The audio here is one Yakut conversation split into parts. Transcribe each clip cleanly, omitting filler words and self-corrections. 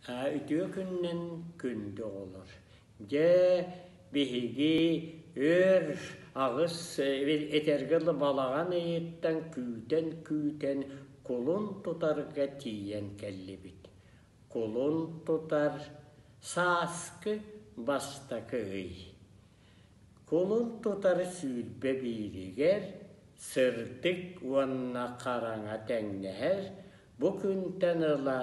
Үтүө күнүнэн күндү оҕолор! Дьэ, биһиги өр аҕыс этэргэ дылы балаҕан ыйыттан күүтэн-күүтэн кулун тутарга тиийэн кэллибит. Кулун тутар сааскы бастакы ый. Кулун тутар 21-гэр сырдык уонна хараҥа тэҥнэһэр, бу күнтэн ыла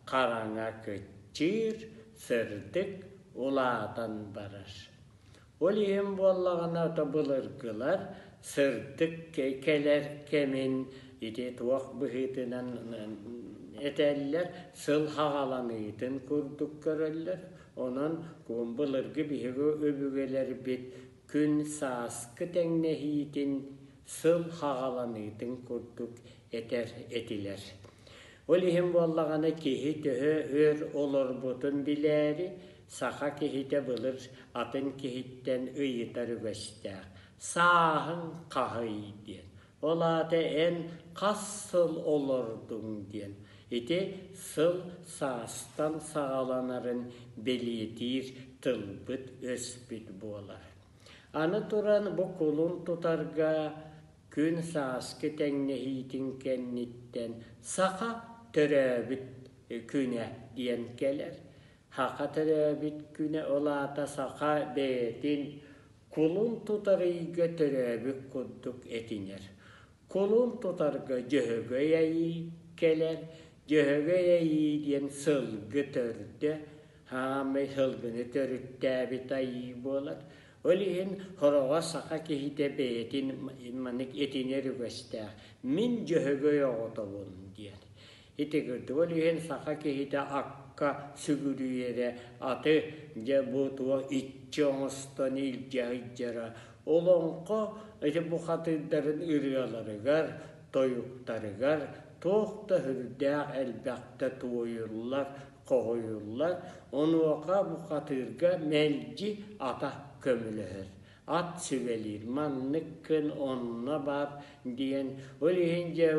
хараҥа кыччыыр, сырдык улаатан барар. Ол иһин буоллаҕына ото былыргылар сырдык кэлэр кэмин ити туох быһыытынан этэллэр, сыл хаҕаланыытын курдук көрөллөр. Онон былыргы биһиги өбүгэлэрбит күн сааскы тэҥнэһиитин, сыл хаҕаланыытын курдук этэр этилэр. Ол иһин буоллаҕына киһи төһө өр олорбутун билээри, саха киһитэ былыр атын киһиттэн ыйытар үгэстээх: «Сааһыҥ хаһый?» диэн. Ол аата эн хас сыл олордуҥ диэн. Ити сыл саастан саҕаланарын бэлиэтиир тылбыт-өспүт буолар. Аны туран бу кулун тутарга күн сааскы тэҥнэһиитин кэнниттэн саха төрөөбүт күнэ диэн кэлэр. Саха төрөөбүт күнэ ол аата саха бэйэтин кулун тутар ыйга төрөөбүт курдук этинэр. Кулун тутарга Дьөһөгөй Айыы кэлэр. Дьөһөгөй Айыы диэн сылгы төрдө, хаамай сылгыны төрүттээбит айыы буолар. Ол иһин хороҕо саха киһитэ бэйэтин маннык этинэр үгэстээх: «Мин Дьөһөгөй оҕотобун» диэн. Ити курдук ол иһин саха киһитэ акка сүгүрүйэрэ, аты дьэ бу туох иччи оҥостон илдьэ сылдьара. Олоҥхо ити бухатыырдарын ырыаларыгар, тойуктарыгар туох да сүрдээх элбэхтэ туойуллар, хоһуйуллар. Онуоха бухатыырга мэлдьи ата көмөлөһөр. Ат сүбэлиир, маннык гын, онно бар диэн. Ол иһин дьэ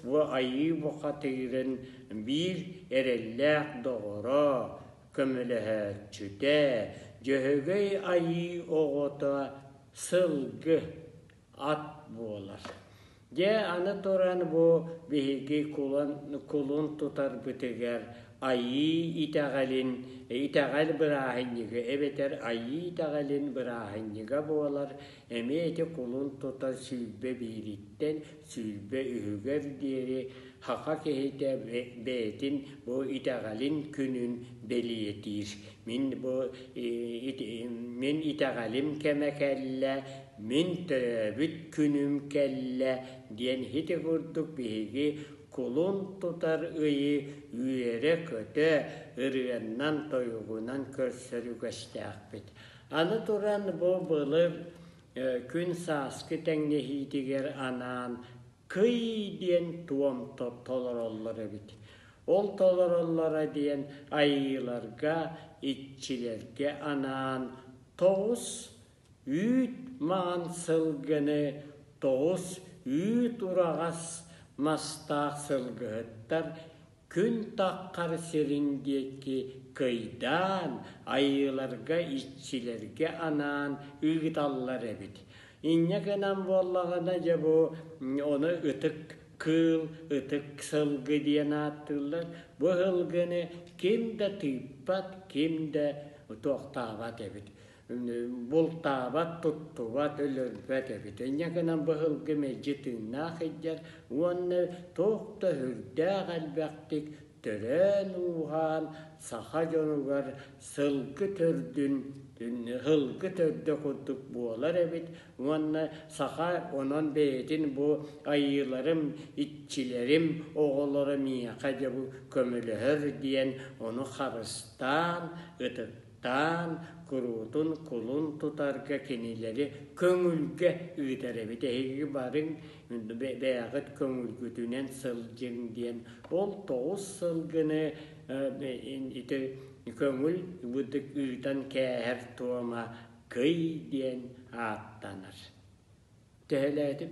бу айыы бухатыырын биир эрэллээх доҕоро, көмөлөһөөччүтэ, Дьөһөгөй айыы оҕото сылгы, ат буолар. Дьэ, аны туран бу биһиги кулун, кулун тутарбытыгар айыы итэҕэлин, итэҕэл бырааһынньыга эбэтэр айыы итэҕэлин бырааһынньыга буолар, эмиэ ити кулун тутар 21-иттэн 23-үгэр диэри саха киһитэ бэйэтин бу итэҕэлин күнүн бэлиэтиир. Мин бу мин итэҕэлим кэмэ кэллэ, мин төрөөбүт күнүм кэллэ диэн ити курдук биһиги кулун тутар ыйы үөрэ-көтө ырыаннан-тойугунан көрсөр үгэстээхпит. Аны туран бу былыр күн сааскы тэҥнэһиитигэр анаан кый диэн туом толороллор эбит. Ол толороллоро диэн айыыларга, иччилэргэ анаан тоҕус үүт маҕан сылгыны, тоҕус үүт ураҕас мастаах сылгыһыттар күн таххар сирин диэки кыйдаан, айыыларга, иччилэргэ анаан ыыталлар эбит. Инньэ гынан буоллаҕына, дьэ бу ону ытык кыыл, ытык сылгы диэн ааттыыллар. Бу сылгыны ким да тыыппат, ким да туохтаабат эбит. Бултаабат, туттубат, өлөрбөт эбит. Инньэ гынан бу сылгы мэлдьи тыыннаах сылдьар уонна туох да сүрдээх элбэхтик төрөөн-ууһаан саха дьонугар сылгы төрдүн сылгы төрдө курдук буолар эбит уонна саха онон бэйэтин бу айыыларым, иччилэрим оҕолоро миэхэ дьэ бу көмөлөһөр диэн ону харыстаан, ытыктаан, куруутун кулун тутарга кинилэри көҥүлгэ ыытар эбит. Эһиги барыҥ, бэйэҕит көҥүлгүтүнэн сылдьыҥ диэн. Ол тоҕус сылгыны ити көҥүл бытык ыытан кээһэр туома кый диэн ааттанар. Төһөлөөтүм?